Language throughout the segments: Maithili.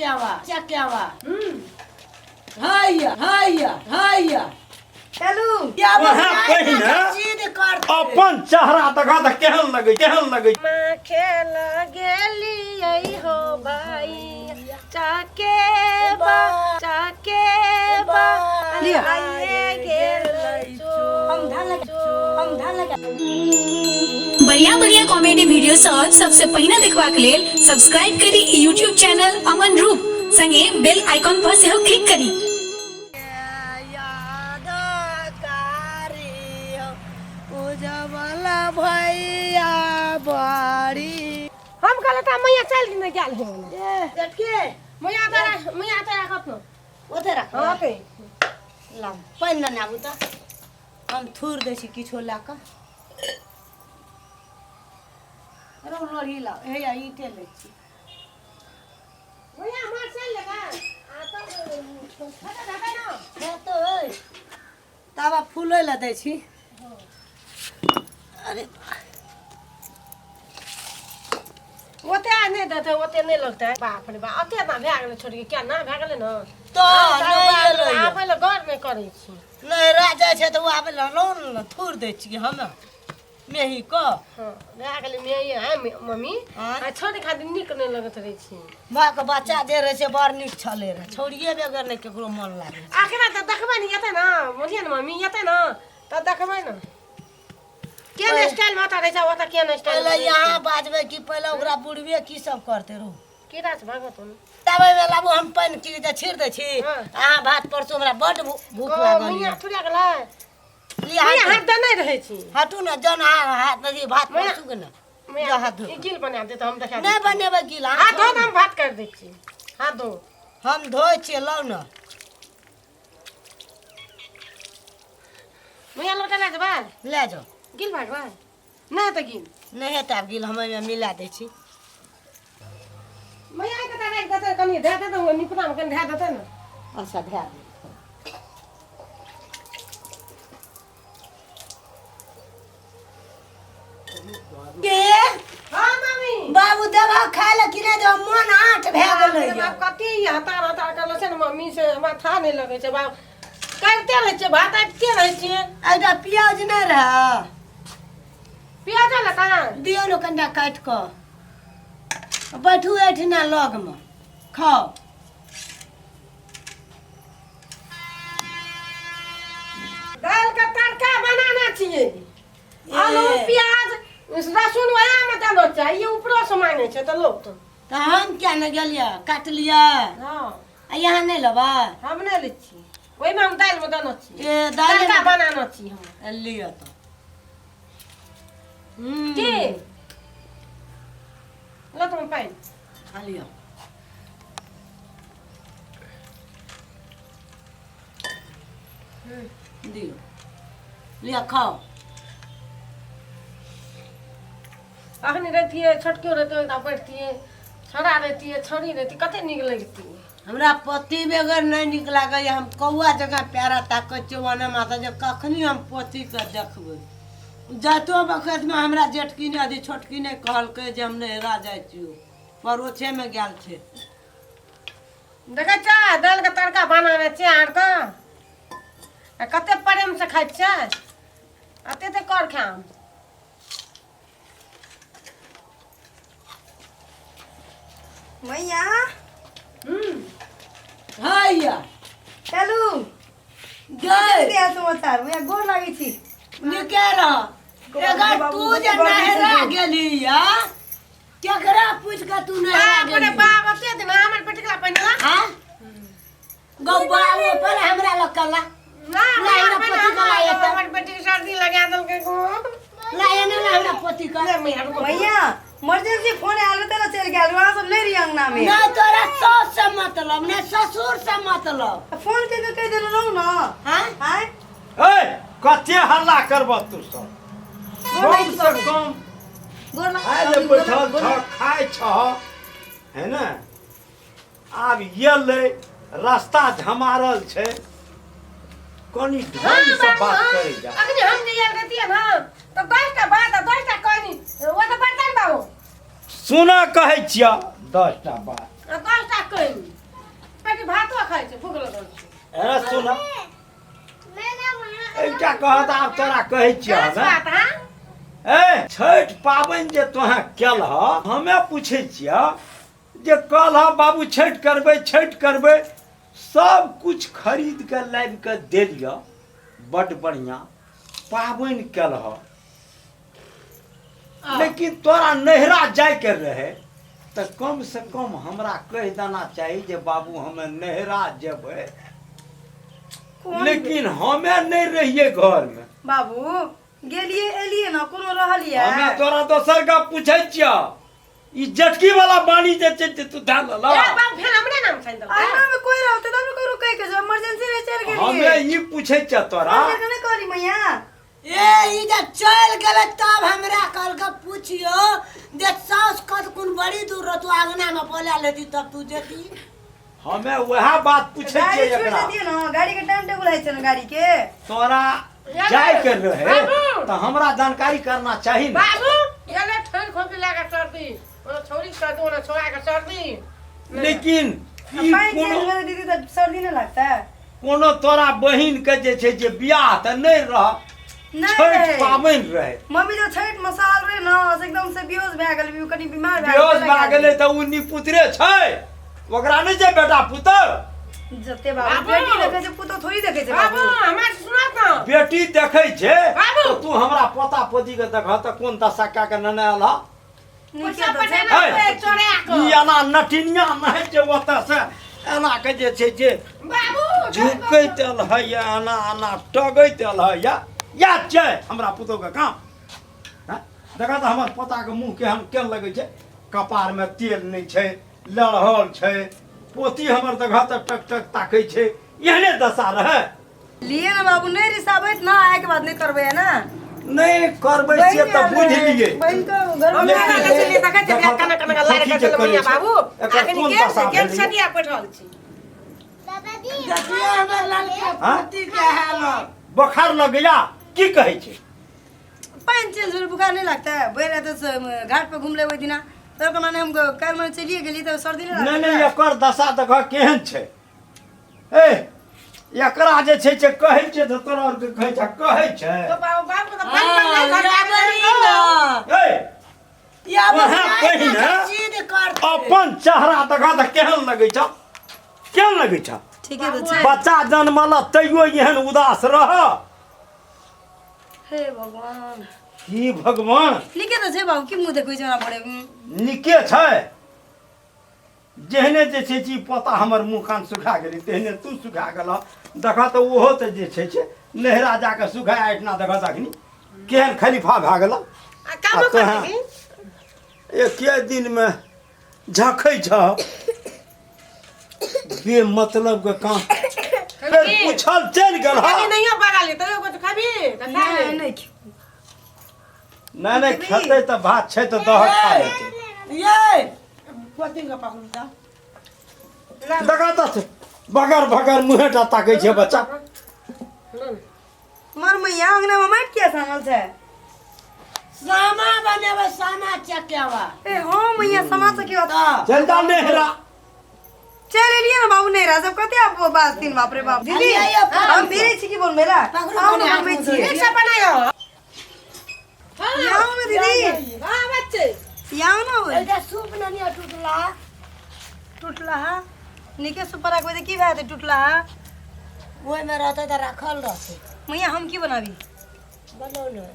चकेवा चकेवा। हैया हैया हैया। चलू। या वहाँ पहिने चीज करते। अपन चेहरा देखा तऽ केहन लगै, केहन लगै। माँ खेल गेलियै हो भाई चकेबा चकेबा। लिअ। आइए गेल। हम धान लगा, हम धान लगा। बढ़िया बढ़िया कॉमेडी वीडियो सब सबसे पहिने देखबाक लेल सब्सक्राइब करी यूट्यूब चैनल अमन रूप, संगे बेल आइकॉन पर सेहो क्लिक करी। याद कारी उजवल भैया बड़ी। हम कहले त मैया चल दिन गेल हो। ए जटके। मैया तारा, मैया तारा कत ओते राख। हां के ला पानि ने आबू तऽ हम थूर दै छी किछो लए कऽ। रौ लोढ़ी लाउ, हैया ईंटे लै छी। मैया मार चल लगा आ तब फटा ढका ना। हे तो ओइ तावा फूलै लए दै छी। अरे ओते नहि देतै, ओते नहि लगतै। बाप रे बाप, ओते ना भए गेलै छोटकी, क्या ना भए गेलै ने। तऽ नहि एलै। आबै लए गौर नहि करै छी। नैहरा जाइ छै तऽ ओ आबै लए लोन ने थूर दै छियै हम मेही कऽ। हँ, भए गेलै मेही है मम्मी। आँय? आ छोट खातिर नीक नहि लगैत रहै छै। माँके बच्चा जे रहै छै बड़ नीक छलै रहै, छौड़िए बगैर नहि ककरो मन लागै छै। आखिर तऽ देखबै ने, एतै ने बुझलियै ने मम्मी, एतै ने तऽ देखबै ने केहन स्टाइलमे ओतऽ रहै छै, ओतऽ केहन स्टाइल। पहिले यहाँ बाजबै कि पहिले ओकरा बुढ़बे की सब करतै रहू। की राज भगत हो। तबै मे लाबू, हम पानि की जे छीर दै छी। हँ। अहाँ भात परसू, हमरा बड्ड भूख लागल मैया यऽ। थोड़े गेलै। लिअ, मैया हाथ हाथ दऽ नहि रहै छी। हटू ने जन, अहाँ हाथ नदी भात मैया- परसू के ने। मैया जा हाथ धो। ई गिल बना दे तऽ हम देखा। नहि बनेबै गिल, अहाँ हाथ धो छोड़ू। तऽ हम भात काटि दै छी, हाथ धो। हम धोइ छियै, लाउ ने। मैया लोटा लए जेबै? लए जाउ। गिल भागबै नहि तऽ गिल नहि हेतै आब गिल, हम ओहिमे मिला दै छी। मैया के तऽ राखि देतै, कनि धए देतै, ओ निपनामे कनि धए देतै ने। अच्छा, धए दे। के हँ मामी। बाबू देबह खाय लए कि नहि देबह? मन आँट भए गेलै। बाप, कते ई हतार हतार करलो छै ने मम्मी, से हमरा था नहि लगै छै। बाप, करिते रहै छियै भात, आबिते रहै छियै। एकटा प्याज नहि रहै? प्याज लेता। दियौ ने कनिटा काटि कऽ। बैठू एहिठिना लगमे, खाउ। दालि के तड़का बनाना छियै, आलू प्याज लहसुन वएह में देना चाहिए, ऊपरो से मांगे छै तऽ लोक तऽ। तऽ हम किया नहि गेलियै काटलियै? हँ। आ यहाँ नहि लेबै? हम नहि लै छी, ओहिमे हम दालि में देना छी। ए दालि तड़का बनाना छी हम। लिअ तऽ। की लो तुम पानि। खा लिअ। दियौ, लिअ खाउ। अखनी रहितियै छोटकियो रहितियै तऽ बैठतियै, छोड़ा रहितियै, छौड़ी रहितियै, कते नीक लगितियै। हमरा पति बगैर नहि नीक लागैए। हम कौआ जकाँ प्यारा ताकै छियै ओने माता जे कखनी हम पतिके देखबै। जाइतो बखतमे हमरा जेठकी नहि अथी छोटकी नहि कहलकै जे हम नैहरा जाइ छियौ, परोछेमे गेल छै। देखै छ, दालिके तड़का बनाने छियै आर के आ कते प्रेम से खाइ छियै, अते ते कर खाम। मैया। हैया। चलू। गै। की हाल समाचार मैया? गोर लागै छी। नीके रह। अगर तू जे नैहरा गेली या केकरा पूछि कऽ तू नैहरा बाप रे गेली? बाप, अते दिन हमर बेटी के पहिनला। हाँ गौ बाबू, पहिले हमरा लग कला ना। ना, हमरा हमर पति के लाए तऽ। हमर बेटी के सर्दी लगा देलकै गो। ला एने ला हमरा पति का। ले मैया, रुको। मैया, इमरजेंसी फोन आयल रहै ने, चलि गेल। अहाँ सब नहि रहियै अंगना में। नहीं तोरा सास से मतलब नहीं ससुर से मतलब। फोन कऽ के कहि देने रहू ने। हाँ। आँय। ए कते हल्ला करब तू सब? कम से कम गोर लागै। खाय लए बैठल छह, खाय छह है ने? आब एलै, रास्ता झमारल छै, कनि ढंग से बात करै जा। अखनी हम जे आयल रहतियै ने तऽ 10 टा बात आ 10 टा कहनी, ओ तऽ बर्तन बाबू। सुना, कहै छियह, 10 टा बात। आ 10 टा कहि पेट भातो खाइ छै, भूख लगल छै। अरे सुन, एकटा कहत आब तोरा कहै छियह 10 ने। बात हाँ। ए, छठि पाबनि जे तोहाँ केलह, हमे पूछै छियह जे कहलह बाबू छठि करबै, छठि करबै, सब कुछ खरीद के लाबि के देलियह, बड्ड बढ़िआँ पाबनि केलह, लेकिन तोरा नैहरा जायके रहे तऽ कम से कम हमरा कहि देना चाही जे बाबू हमे नैहरा जेबै। कोन? लेकिन हमे नहि रहियै घरमे। बाबू, गेलिए एलिए ना, कोनो रहलिए? हमे तोरा दोसर गप पूछै छियौ, ई जटकी वाला बानी जे छै से तू धए लेलह। ए बाबू, फेर हमरे नाम छानि देलकै। अंगना में कोई रहते तब ने कोई रुकै के, जो इमरजेंसी रहे चल गेलिए। हमे ई पूछै छियौ तोरा। फोन करके नहीं कहली मैया? ए, ई जब चलि गेलै तब हमरा कहलकै पुछियो जे साउस कतकुन बड़ी दूर रहतू, आंगनामे बोला लेती तब तू जेती। हमे वएह बात पूछै गाड़ी छियै छूट एकरा। जतियै ने, गाड़ी के टाइम टेबुल होइ छै ने गाड़ी के। तोरा ये जायके रहे बाबू। तऽ हमरा जानकारी करना चाही ने। बाबू, एले ठेल खोपी लगा सर्दी, ओना छौरी के सर्दी, ओना छोड़ा के सर्दी। लेकिन ई पानि कोनो चेंज भेलै दीदी तऽ सर्दी नहि लगतै? कोनो तोरा बहिन के जे छै जे बियाह तऽ नहि रह, नहि छठि रहै। पाबनि रहै। मम्मी जब छठि में साल रहे ना से एकदम से बेहोश भए गेल, कनि बीमार भए बेहोश भए गेलै तऽ ओ निपुत्रे छै, ओकरा नहि छै बेटा पुतहु? जते बाबू, बाबू। बेटी देखै छै, पुतहु थोड़ी देखै छै। बाबू, बाबू, हमरा सुनत ना। बेटी देखै छै। बाबू। तऽ तू हमरा पोता पोती के देखह तऽ कोन दशा कए के नेने एलह। नीके पैसा तऽ छै। पठेना है। पे चोरा के। ई एना नटिनिया नहि छै, ओतऽ से एना के जे छै जे बाबू, झुकैत एल है, एना एना टगैत एल है। याद छै हमरा पुतोहके काम? हँ? देखऽ तऽ हमर पोताके मुँह केहन केहन लगै छै, कपारमे तेल नहि छै, लड़हल छै पोती हमर। देखऽ तऽ टक टक ताकै छै, एहने दशा रहै। लिए ने बाबू, नहि रिसाबैत ना, आइ के बाद नहि करबै है ना? नहि करबै से तऽ बुझि लियै। बहिन के घर में हमरा लगे छलियै, देखै छलियै कना कना लाड़ खोखी के जे छलै करै मैया छै, बाबू। एकर अखनी कोन केहन दशा छै, केहन भेलैए? सदिया बैठल छी। देखिए हमर ललका हाँ? पोती के हालत। बोखार लगैया की कहै छै? पानि चेंज भेल, बुखार नहीं लगता है? भरि रात से घाट पर घूम ले ओहि दिना तऽ ओकर माने हम काल्हि मने चलिए गेली तऽ सर्दी नहीं नहि लागतै? नहि, एकर दशा देखऽ केहन छै। ए, एकरा जे छै से कहै छै तऽ तोरा आरके कहै छै, कहै छै। तो बाबू, बाबू के तऽ पानि पानि नहि हाँ, घर बड़ी ना। ए, या वहाँ पहिने चीज करतै। अपन चेहरा देखऽ तऽ केहन लगै छ, केहन लगै छ? ठीके तऽ छै। बच्चा जन्मल तैयो एहन उदास रह? हे भगवान। की भगवान? नीके तऽ छै बाबू, की मुँह देखबै छै हमरा बड़े? नीके छै। जेहने जे छै चीज पोता हमर मुँह कान सुखा गेलै, तेहने तू सुखा गेलह। देखऽ तऽ ओहो तऽ जे छै से नैहरा जाकऽ सुखा एहिठिना देखऽ तऽ अखनी केहन खलीफा भए गेलह। आ कामो आ तोहाँ करबही। एके दिनमे झखै छह बेमतलब के काम, फेर पूछल चलि गेल। कभी नहियो बना ले तैयो कुछ खाबी तऽ खा ले। नहि नहि। नहि नहि, खेतै तऽ भात छै तऽ दहक खा लेतै। ये पोती के पकड़ू तऽ। देखा तऽ बगर बगर मुँहेटा ताकै छै बच्चा। मर मैया, अंगना में माटि किया सानल छै? सामा बनेबै, सामा चकेवा। ए हाँ मैया, समा सकी होता। तऽ चलि जा नेहरा। चल एलियै ने बाबू, नहि रहा सब कते आब बाजथिन, बाप रे बाप। दीदी, अइए, अइए, हम बेरै छी की बनबै ला? पकड़ू, आउ ने, कने बनबै हाथ छी। ठीक से बनायो। आउ ने दीदी। हाँ बच्चे। आउ ने। एकटा सूप ननिया टूटला। टूटला हा? नीके सुपर राखबै तऽ की भए जेतै टूटला हा? ओहिमे रहतै तऽ राखल रहतै। मैया, हम की बनाबी? बनाउ ने।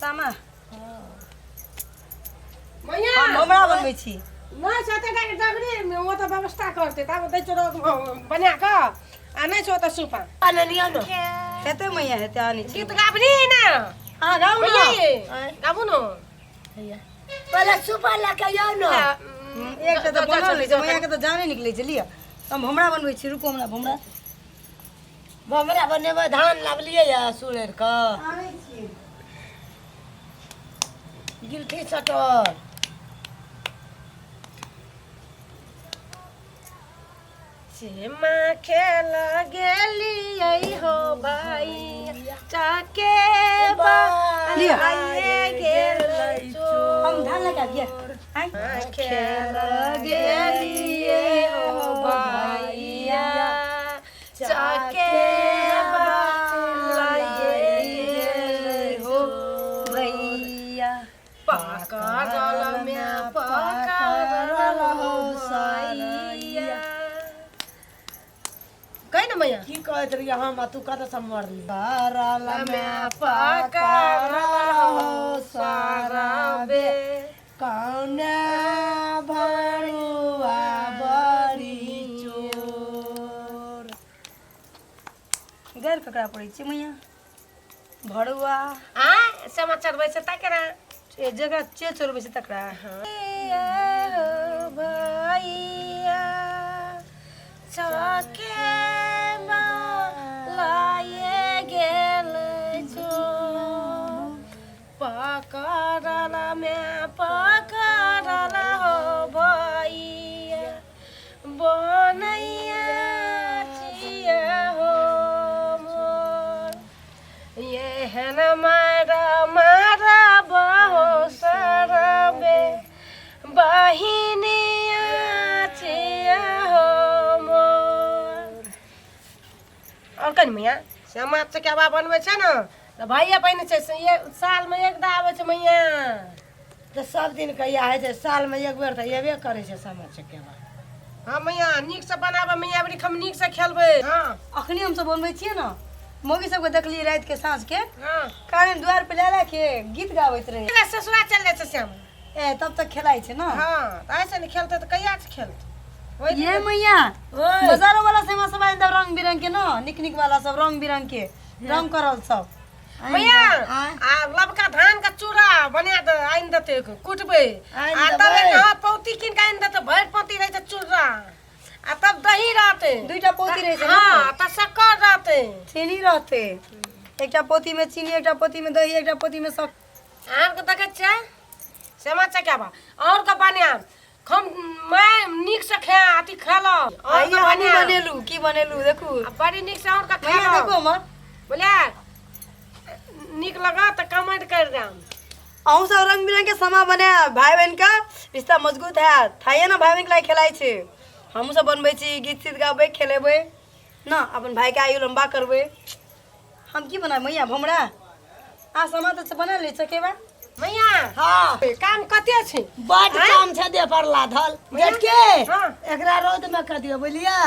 सामा? मैया। हम हमरा बनबै छी। नहि छै तऽ गाय डगरी ओ तऽ व्यवस्था करतै, तब दै छौ बना कऽ, आ नहि छौ तऽ सुपा। ननिया ने। हेतै मैया, हेतै, आनै छी। गीत गाबनी ने। अहाँ गाउ ने। मैया ये गाबू ने। पहिले सूप लऽ के आउ ने। एकटा तऽ बनल रहै छै मैयाके तऽ जाने निकलै छै। लिअ, हम हमरा बनबै छी, रुकू, हमरा हमरा हमरा बनेबै, धान लाबलियै या सुड़ैर कऽ। आनै छी। गिलठी सटल। सीमा खेल गेलियै हो भाई चकेबा। लिअ। आइए गेलै। हम धान लगा दिअ। आय खेल गेलिए हो भैया चकेबा लाए हो भैया पकड़ल में पकड़ल हो सैया कहि न मैया की कहैत रहियै हम आ तू कतऽ से मरली बारल में पकड़ल हो सरबे कौना भरुआ बड़ी चोर गैर ककरा पड़ै छै मैया भरुआ आ समाचार बैसे तकरा ए जकरा चे चोरबै छै तकरा हो भैया चकेबा लाए गेल चोर पकड़ल में पकड़ल हो भैया बनैया छियै हो मोर एहन मारा मारा बहो सरबे बहिनिया छियै हो मोर। आओर कनि मैया श्यामा चकेबा बनबै छै ने तऽ भैया पहिने छै से एक सालमे एक दा आबै छै मैया। तऽ सब दिन कहिया होइ छै सालमे एक बेर तऽ एबे करै छै सामा चकेबा। हँ मैया नीकसँ बनाबै मैया अबरी हम नीकसँ खेलबै। हँ अखनी हमसब बनबै छियै ने मौगी सबके देखलियै राति के साँझ के हँ कारण दुआर पे लए लए के गीत गाबैत रहै। एकरा ससुरा चलि जाइ छै श्याम। ए तब तक खेलाइ छै ने। हँ तऽ ऐसे नहि खेलतै तऽ कहिया से खेलतै ओहि ये मैया ओए बाजारो वाला सेमा सब आनि दब रंग बिरंग के न निक निक वाला सब रंग बिरंग के रंग करल सब मैया आँय? आ लबका धान के चूड़ा बना दे आनि देतै कुटबै आनि आ तब देबै। हँ पौती कीन के आनि देतै भरि पौती रहै छै चूड़ा आ तब दही रहतै दुईटा पौती रहै छै ने? हँ तऽ शक्कर रहतै चीनी रहतै एकटा पौती में चीनी एकटा पौती में दही एकटा पौती में सब। अहाँके देखै छियै सामा चकेबा आओर के बनायब हम मैं नीकसँ खा अथी खेलब आओर आइए के हमहूँ बनायब बनेलू की बनेलू देखू आ बड़ी नीकसँ आओर के मैया खेलब देखू हमर बुझलियै नीक लगत तऽ कमेंट करि देब। अहूँ सब रंग बिरंग के सामा बनायब भाई बहन का रिश्ता मजबूत हैत थाइए ने भाई बहन के लायक खेलाइ छै हमहूँ सब बनबै छी गीत तीत गाबै खेलेबै न अपन भाई के आयु लम्बा करबै। हम की बनाब मैया भमरा आ सामा तऽ बना ले चकेबा मैया हाँ काम कते छै बड काम छै देह पर लाधल जेटके हाँ। एकरा रौद में कऽ दियौ बुझलियै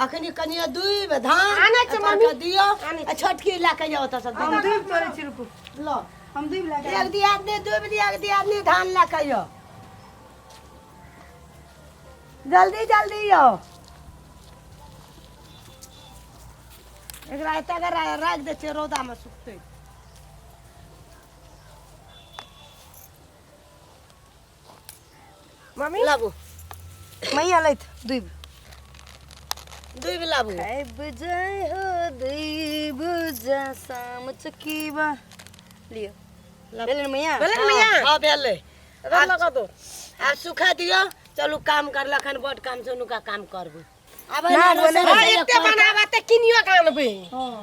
अखनी कनियो दुइब धान आनै छै एकर मम्मी। कऽ दियौ आनै आ छोटकी लए कऽ जाउ ओतऽ से हम दुइब तोड़ै छी रुकू ल हम दुइब लए कऽ एक दियादनी दुइब लिअ एक दियादनी धान लए कऽ यौ जल्दी जल्दी यौ एकरा एतऽ राखि दै छियै रौदामे सुखतै। मम्मी लाबू मैया लैत दुइब दुइब लाबू आबि जाय हो दुइब जा शाम चकीबा लियो भेलै ने मैया? भेलै ने मैया? हाँ भेलै। रंग लगा दो। आब सुखा दियौ चलू काम करलक हन बड काम छै हुनका काम करबै। आब ना, एना बनेबै। हाँ, एते बनाबऽ तऽ किनियो के आनबै। हाँ।